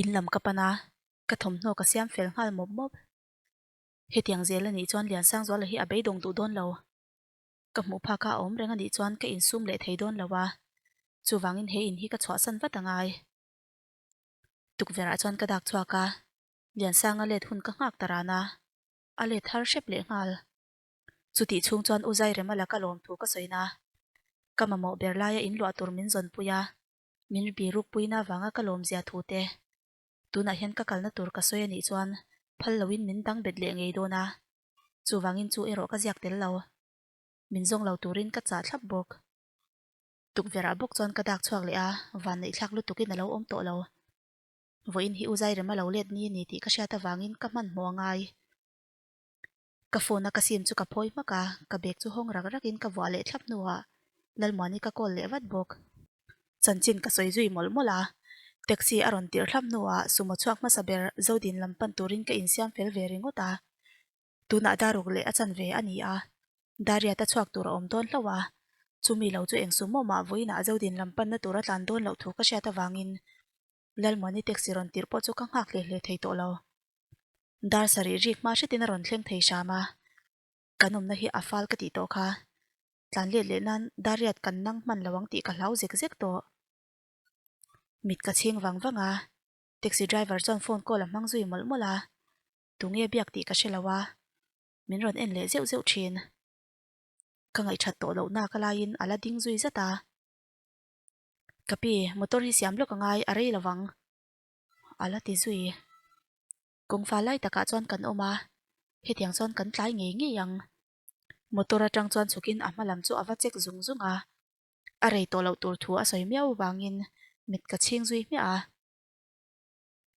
In lam ka pan a, ka thawmhnaw ka siam fel nghal mawp mawp. Hetiang zel a nih chuan Liansangzuala hi a beidawng duh dawn lo. Ka hmuh phak a a awm reng a nih chuan ka insum leh thei dawn lo a, chuvangin he in hi ka chhuahsan vat a ngai. Tukverhah chuan ka dak chhuak a, Liansanga let hun ka nghak ta ran a, a let har hrep leh nghal. Chutih chhung chuan U Zairema laka lawmthu ka sawina, ka mamawh ber laia in luah tur min zawnpui a, min birukpuina avanga ka lawmzia thu te. Tunah hian ka kalna tur ka sawi a nih chuan phal loin min dang bet leh ngei dawn a, chuvangin chu erawh ka ziak tel lo. Min zawng lo turin ka chah thlap bawk. Tukverhah bawk chuan ka dak chhuak leh a, van neih thlak lutukin a lo awm tawh lo. Vawiin hi U Zairema lo let ni a ni tih ka hriat avangin ka hmanhmawh a ngai. Ka phone a ka sim chu ka phawi hmak a, ka bag chu hawng rak rakin ka vuah leh thlap hnuah Lalmuani ka call leh vat bawk. Chanchin ka sawi zui mawlh mawlh a, taxi a rawn tirh thlap hnuah sumo chhuak hmasa ber Zodin lam pan turin ka insiam fel ve ringawt a. Tunah daruk leh a chanve a ni a, Dariat a chhuak tur a awm dawn hlauh a, chumi lo chu eng sumo mah vawiinah Zodin lam panna tur a tlan dawn loh thu ka hriat avangin Lalmuani taxi rawn tirh pawh chu ka nghak hle hle thei tawh lo. Dar sarih rik hma hretin a rawn thleng thei hram a, kan awmna hi a fal ka tih tawh kha. Tlan let leh nan Dariat kan nang hman lo ang tih ka hlau zek zek tawh. Mit ka chhing vang vang a, taxi driver chuan phone call a hmang zui mawlh mawlh a, tunge biak tih ka hre lo a, min rawn en leh zeuh zeuh thin. Ka ngaihthat tawh loh nak alaiin a la ding zui zat a. Ka pi, motor hi siam lawk a ngai, a rei lovang, a la ti zui. Kawngfa lai takah chuan kan awm a, hetiang chuan kan tlai ngei ngei ang. Motor atang chuan chhukin a hma lam chu a va check zung zung a, a rei tawh loh tur thu a sawi miau avangin mit ka chhing zui hmiah a.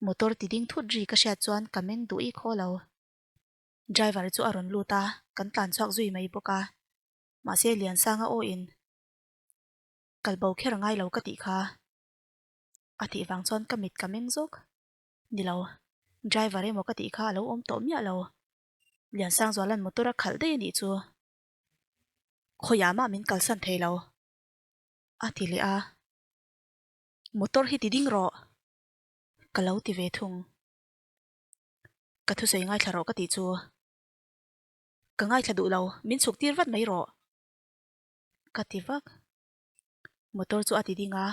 Motor ti ding thut ri ka hriat chuan ka meng duh i khaw lo. Driver chu a rawn lut a, kan tlan chhuak zui mai bawk a. Mahse Liansanga aw in kal bo kher a ngai lo ka tih kha. A tih vang chuan ka mit ka meng zawk. Ni lo, driver emaw ka tih kha a lo awm tawh miah lo. Liansangzuala'n motor a khalh daih a nih chu. Khawiah mah min kalsan thei lo, a ti leh a. Motor hi ti ding rawh, ka lo ti ve thung. Ka thusawi ngaithla rawh ka tih chu. Ka ngaithla duh lo, min chhuk tir vat mai rawh, ka ti vak. Motor chu a ti ding a,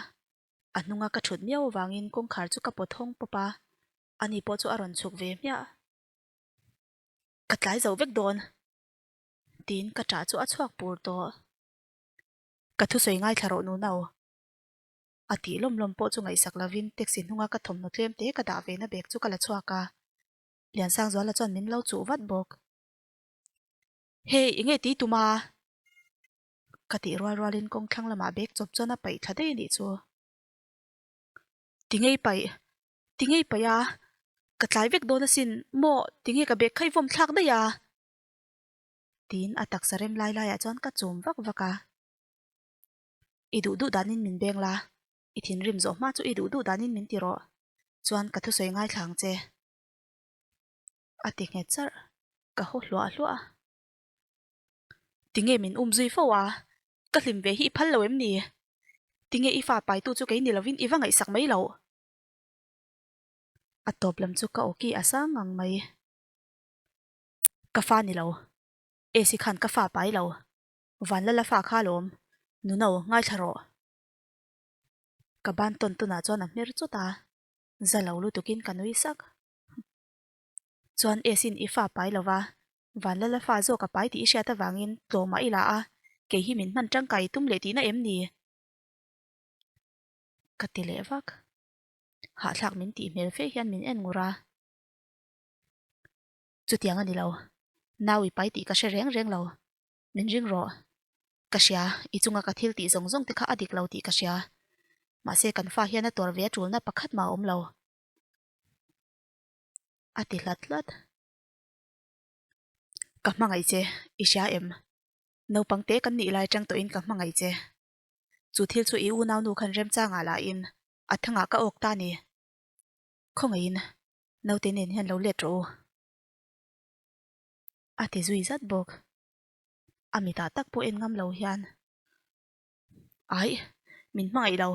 a hnunga ka thut miau avangin kawngkhar chu ka pawt hawng pawp a, ani pawh chu a rawn chhuk ve hmiah. Ka tlai zo vek dawn, tiin ka ṭah chu a chhuak pur tawh. Ka thusawi ngaithla rawh nu nau. A tih lawm lawm pawh chu ngaihsak lovin taxi hnunga ka thawmhnaw tlem te ka dah ve na bag chu ka la chhuak a, Liansangzuala chuan min lo chuh vat bawk. Hey, enge ti tum a? Ka tih rual rualin kawng thlang lamah bag chawp chuan a paih thla daih a nih chu. Ti ngei paih, ti ngei paih a, ka tlai vek dawn asin, maw tinge ka bag kha i vawm thlak daih a? Tiin a taksa rem lai laiah chuan ka chum vak vak a. I duh duh danin min beng la, i thinrim zawh hma chu i duh duh danin min ti rawh, chuan ka thusawi ngaithla ang che. A ti nghet charh, ka haw hluah hluah a. Tinge min um zui fo a, ka hlim ve hi i phal lo em ni? Tinge i fa paitu chu kei ni lovin i va ngaihsak mai loh? A tawp lam chu ka awki a sang ngang mai. Ka fa ni lo, Esi khan ka fa pai lo. Vanlala fa kha alawm, Nuno, ngaithla rawh. Ka ban tawn tawnah chuan a hmer chawt a, za lo lutukin ka nui sak. Chuan Esin i fa pai lova, Vanlala fa zawk a pai tih i hriat avangin tlawmah i la a, kei hi min hman tangkai i tum leh tihna em ni? Ka ti leh vak. Hahthlak min tih hmel fe hian min en ngur a. Chutiang a ni lo. Nau i pai tih ka hre reng reng lo. Min ring rawh. Ka hria, i chunga ka thil tih zawng zawng te kha a dik lo tih ka hria. Mahse kan fa hian a tuar ve a tulna pakhat mah a awm lo. A ti hlat hlat. Ka hmangaih che, i hria em? Naupang te kan nih lai atang tawhin ka hmangaih che. Chu thil chu i unaunu khan remchangah lahin a thangah ka awk ta ni. Khawngaihin naute nen hian lo let rawh u. A ti zui zat bawk. A mitah tak pawh en ngam lo hian, Aih, min hmangaih lo.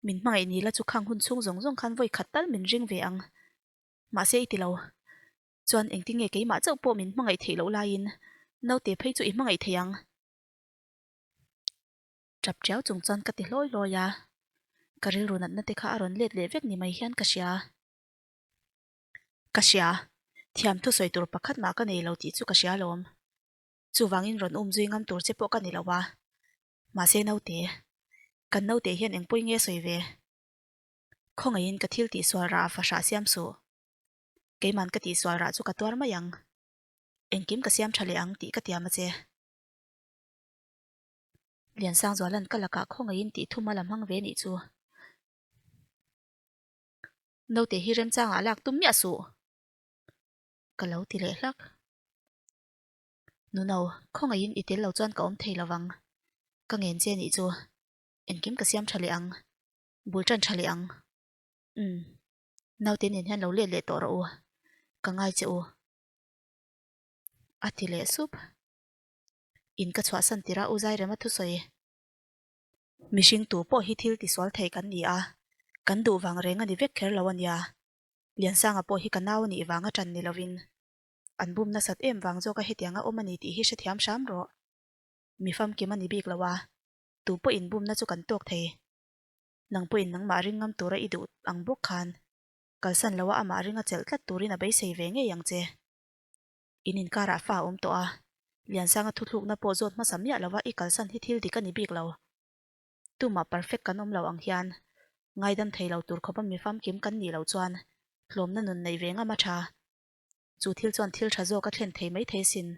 Min hmangaih ni la chu khang hun chhung zawng zawng khan vawi khat tal min ring ve ang. Mahse i ti lo. Chuan engtin nge keimah chauh pawh min hmangaih theih loh laiin naute phei chu i hmangaih thei ang. Tap tiau chung chuan ka ti hlawi hlawi a, ka rilru natna te kha a rawn let leh vek ni mai hian ka hria. Ka hria, thiam thusawi tur pakhat mah ka nei lo tih chu ka hria alawm. Chuvangin rawn um zui ngam tur che pawh ka ni lo a. Mahse naute, kan naute hian engpawih nge sawi ve? Khawngaihin ka thil tihsual rah a fahrah siam suh. Keiman ka tihsual rah chu ka tuar mai ang. Engkim ka siam tha leh ang tih ka tiam a che. Liansangzuala'n ka lakah khawngaihin tih thum a la hmang ve nih chu. Naute hi remchangah lak tum miah suh. Ka lo ti leh hlak. Nuno, khawngaihin i tel lo chuan ka awm thei lo vang. Ka ngen che nih chu. Engkim ka siam tha leh ang. Bul tan tha leh ang. Umm. Naute nen hian lo let leh tawh rawh u. Ka ngai che u. A ti leh sup. In ka chhuahsan tirh a U Zairema thusawi. Mihring tu pawh hi thil tisual thei kan ni a, kan duh vang reng a ni vek kher lo a nia. Liansanga pawh hi ka nau a nih vang a ṭan ni lovin an bum nasat em vang zawka hetianga awm a ni tih hi hrethiam hram rawh. Mi famkim a ni bik lo a, tu pawhin bumna chu kan tawk thei. Nang pawhin nangmah ring ngam tura i duh ang bawk khan kalsan loa amah ringa chelh tlat turin a beisei ve ngei ang che. In inkarah fa a awm tawh a, Liansanga thuthlukna pawh zawt hmasa miah lova i kalsan hi thil dik a ni bik lo. Tumah perfect kan awm lo ang hian ngaidam thei lo tur khawpa mi famkim kan nih loh chuan tlawmna nun neih ve ngam a tha. Chu thil chuan thil tha zawk a thlen thei mai thei sin.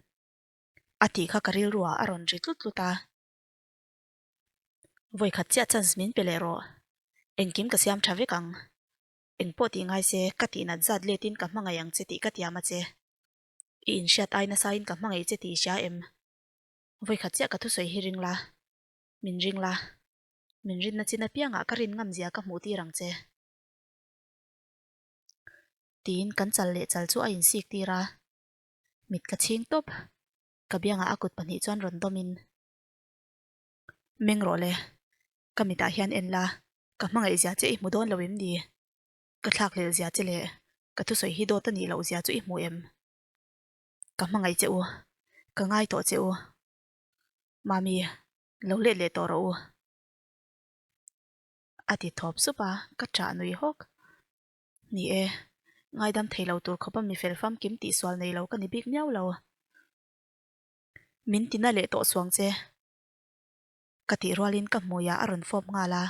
A tih kha ka rilruah a rawn ri tlut tlut a. Vawikhat chiah chance min pe leh rawh. Engkim ka siam tha vek ang. Engpawh tih ngai se, ka tihnat zat letin ka hmangaih ang che tih ka tiam a che. I inhriat ai nasain ka hmangaih che tih i hria em? Vawikhat chiah ka thusawi hi ring la, min ring la. Min rinna chin apiangah ka rin ngam zia ka hmuh tir ang che. Tiin kan chal leh chal chu a insik tir a. Mit ka chhing tawp. Ka biangah a kut pahnih chuan rawn dawmin. Meng rawh le, ka mitah hian en la, ka hmangaih zia che i hmu dawn lo em ni? Ka thlakhlelh zia che leh ka thusawi hi dawt a nih loh zia chu i hmu em? Ka hmangaih che u, ka ngai tawh che u. Mami, lo let leh tawh rawh u. A ti thawp sup a, ka ṭah nui hawk. Ni e, ngaidam thei lo tur khawpa mi fel famkim tihsual nei lo ka ni bik miau lo. Min tina leh tawh suang che. Ka tih rualin ka hmuiah a rawn fawp nghal a.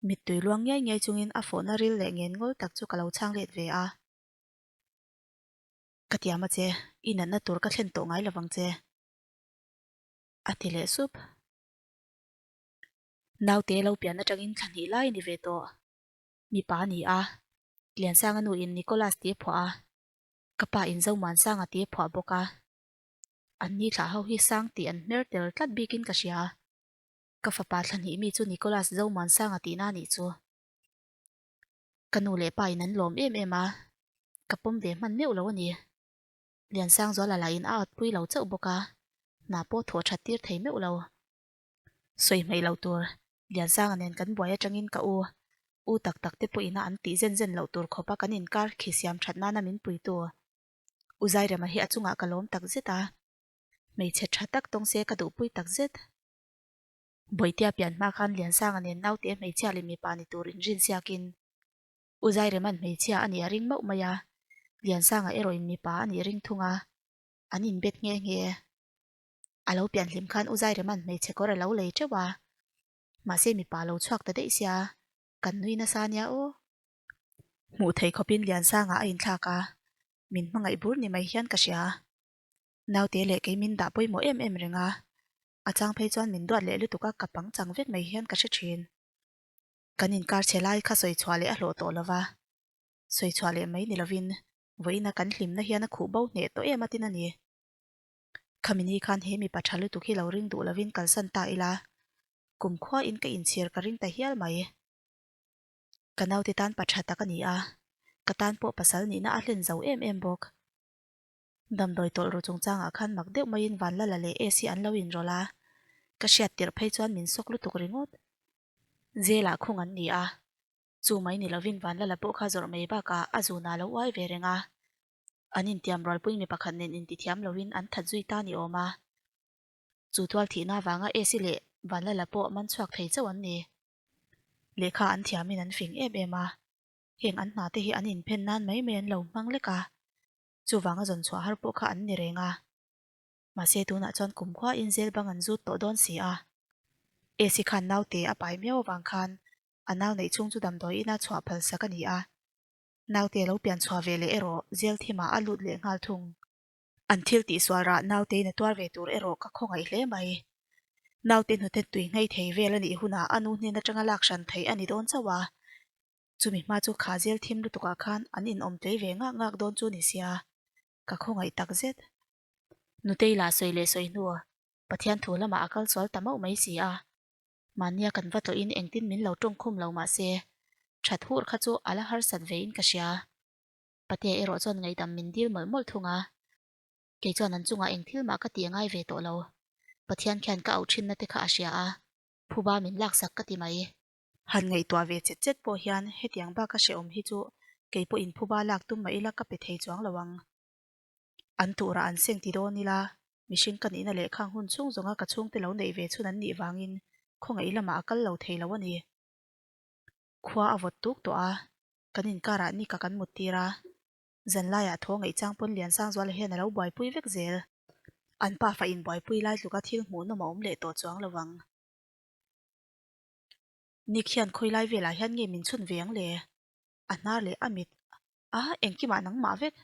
Mittui luang ngiai ngiai chungin a fawhna ril leh ngen ngawl tak chu ka lo chhang let ve a. Ka tiam a che, i natna tur ka thlen tawh ngai lovang che. A ti leh sup. Naute lo pian atangin thla hnih lai a ni ve tawh. Mipa a ni a, Liansanga nuin Nicholas tih a phuah a, ka pa in Zomuansanga tih a phuah bawk a. An ni thlah ho hi sang tih an hmer tel tlat bikin ka hria. Ka fapa thla hnih mi chu Nicholas Zomuansanga tihna a nih chu. Ka nu leh pa in an lawm em em a, ka pawm ve hman meuh lo a ni. Liansangzuala lah in a atpui lo chauh bawk a, hna pawh thawh that tir thei meuh lo. Sawi hmaih lo tur, Liansanga nen kan buai atangin ka u, u tak tak te pawh ina an tih zen zen loh tur khawpa kan inkar khi siam that nana min puitu. U Zairema hi a chungah ka lawm tak zet a, hmeichhe tha tak tawng se ka duhpui tak zet. Bawitea pian hma khan Liansanga nen naute hmeichhia leh mipa ni tur inrinsiakin U Zairema'n hmeichhia a nih a ring mauh mai a, Liansanga erawhin mipa a nih ring thung a, an inbet nghe nghe. A lo pian hlim khan U Zairema'n hmeichhe kawr a lo lei teuh a, mahse mipa a lo chhuak ta daih sia, kan nui nasa nia aw. Hmuh thei khawpin Liansanga a inthlak a, min hmangaih bur ni mai hian ka hria. Naute leh kei min dah pawimawh em em reng a, a chang phei chuan min duat leh lutuk a ka pangchang vek mai hian ka hre thin. Kan inkar chhe lai kha sawi chhuah leh a hlawh tawh lova, sawi chhuah leh mai ni lovin vawiina kan hlimna hian a khuh bo hneh tawh em atin a ni. Khami ni khan he mipa tha lutuk hi lo ring duh lovin kalsan ta ila, kumkhua in ka inchhir ka ring ta hial mai. Ka naute tan pa tha tak a ni a, ka tan pawh pasal nihna a hlen zo em em bawk. Damdawi tawlh ru chungchangah khan mak deuh maiin Vanlala leh AC an lo inrawlh a, ka hriat tirh phei chuan min sawk lutuk ringawt. Zelah khung an ni a, chu mai ni lovin Vanlala pawh kha zawrh mai bakah a zunah a lo uai ve reng a. An intiam rualpui mi pakhat nen intithiam loin an that zui ta ni awm a. Chu tual thihna avanga AC leh Vanlala pawh man chhuak thei chauh an ni. Lehkha an thiamin an fing em em a, heng an hna te hi an inphen nan mai mai an lo hmang lek a. Chuvanga zawn chhuah har pawh kha an ni reng a. Mahse tunah chuan kumkhua in zel bang an zut tawh dawn si a. AC khan naute a pai miau avang khan a nau neih chhung chu damdawi ina chhuah phal sak a ni a. Naute lo pian chhuah ve leh erawh zel thimah a lut leh nghal thung. An thil tihsual rah naute in a tuar ve tur erawh ka khawngaih hle mai. Naute hnute tui nghei thei vel a nih hunah a nu hnen atanga lak hran theih a ni dawn chauh a. Chumi hma chu kha zel thim lutukah khan an inawm tlei ve ngak ngak dawn chu ni sia, ka khawngaih tak zet. Nutei lah sawi leh sawi hnu, Pathian thu lamah a kal sual ta mauh mai si a. Mahnia kan va tlawhin engtin min lo tawng khum lo mah se, that hur kha chu a la harsat vein ka hria. Patea erawh chuan ngaihdam min dil mawlh mawlh thung a. Kei chuan an chungah eng thil mah ka tih a ngai ve tawh lo. Pathian khian ka auh thinna te kha a hria a, phuba min laksak ka ti mai. Han ngaihtuah ve chet chet pawh hian hetiang bak a hrehawm hi chu kei pawh inphuba lak tum mah ila ka pe thei chuang lo ang. An turah an seng ti dawn ila, mihring ka nihna leh khang hun chhung zawnga ka chhungte lo neih ve chhun an nih vangin khawngaih lamah a kal lo thei lo a ni. Khua a vawt tuk tawh a, kan inkarah nika kan mut tir a, zanlaiah thaw ngaihchang pawn Liansangzuala hian a lo buaipui vek zel. An pafa inbuaipui lai tluka thil hmuhnawm a awm leh tawh chuang lo ang. Nick hian khawi lai velah hian nge min chhun ve ang le? A hnar leh a mit a engkimah nangmah vek?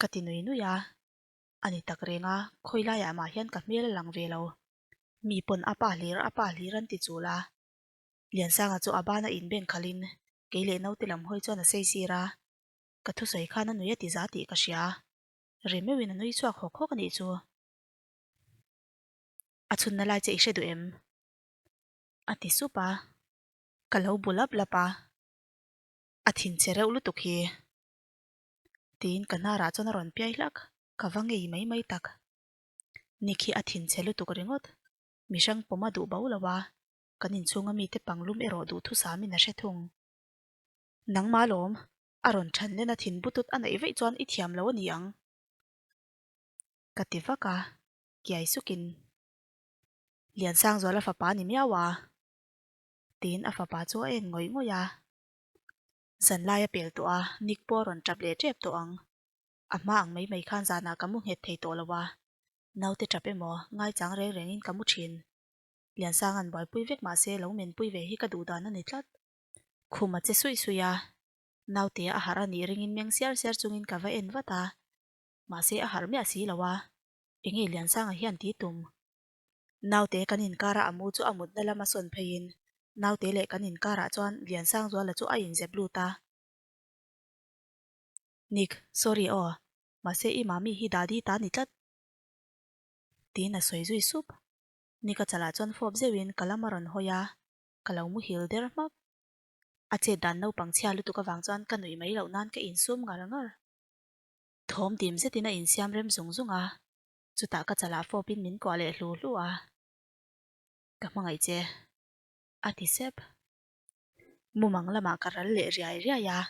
Ka ti nui nui a, a ni tak reng a, khawi laiah mah hian ka hmel a lang ve lo. Mi pawn a pa hlir a pa hlir an ti chul a. Liansanga chu a bana inbeng khalhin kei leh naute lam hawi chuan a sei sir a, ka thusawi khan a nui a ti za tih ka hria. Ri meuhin a nui chhuak hawk hawk a nih chu. A chhunna lai che i hre duh em? A ti sup a, ka lo bu lap lap a, a thinchhe reuh lutuk hi. Tiin ka hnarah chuan a rawn piai hlak, ka va ngei mai mai tak. Nick hi a thinchhe lutuk ringawt, mihrang pawm a duh bo lo a, kan inchhunga mite panglum erawh duhthusamin a hre thung. Nangmah lawm, a rawn than len a thin butut a neih vaih chuan i thiam lo a ni ang. Ka ti vak a, kiai sukin. Liansangzuala fapa ni miau a. Tiin a fapa chu a en ngawih ngawih a. Zanlai a pel tawh a, Nick pawh a rawn tap leh tep tawh ang. A hma ang mai mai khan zanah ka mu nghet thei tawh lo a, naute tap emaw ngaichang reng rengin ka mu thin. Liansanga'n buaipui vek mah se lo menpui ve hi ka duh dan a ni tlat. Khum a che suih suih a, naute a harh a nih ringin meng siar siar chungin ka va en vat a, mahse a harh miah si lo a, enge Liansanga hian ti tum? Naute kan inkara a mu chu a mutna lama sawn pheiin naute leh kan inkarah chuan Liansangzuala chu a inzep lut a. Nick, sorry aw, mahse i mami hi dadi ta ni tlat. Tiin a sawi zui sup. Nick a chalah chuan fawp zeuhin ka lam a rawn hawi a, ka lo muhil der hmak. A chet dan naupang chhia lutuk avang chuan ka nuih mai loh nan ka insum ngar ngar. Thawm dim zetin a insiam rem zung zung a, chutah ka chalah fawpin min kuah leh hlu hlu a. Ka hmangaih che, a ti sep. Mumang lamah ka ral leh riai riai a,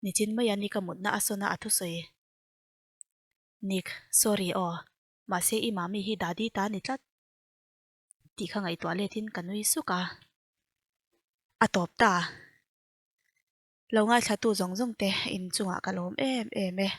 nichin maia ni ka mutna a sawn a a thusawi. Nick, sorry aw, mahse i mami hi dadi ta ni tlat tih kha ngaihtuah letin ka nui suk a. A tawp ta. Lo ngaithlatu zawng zawng te inchungah ka lawm em em e.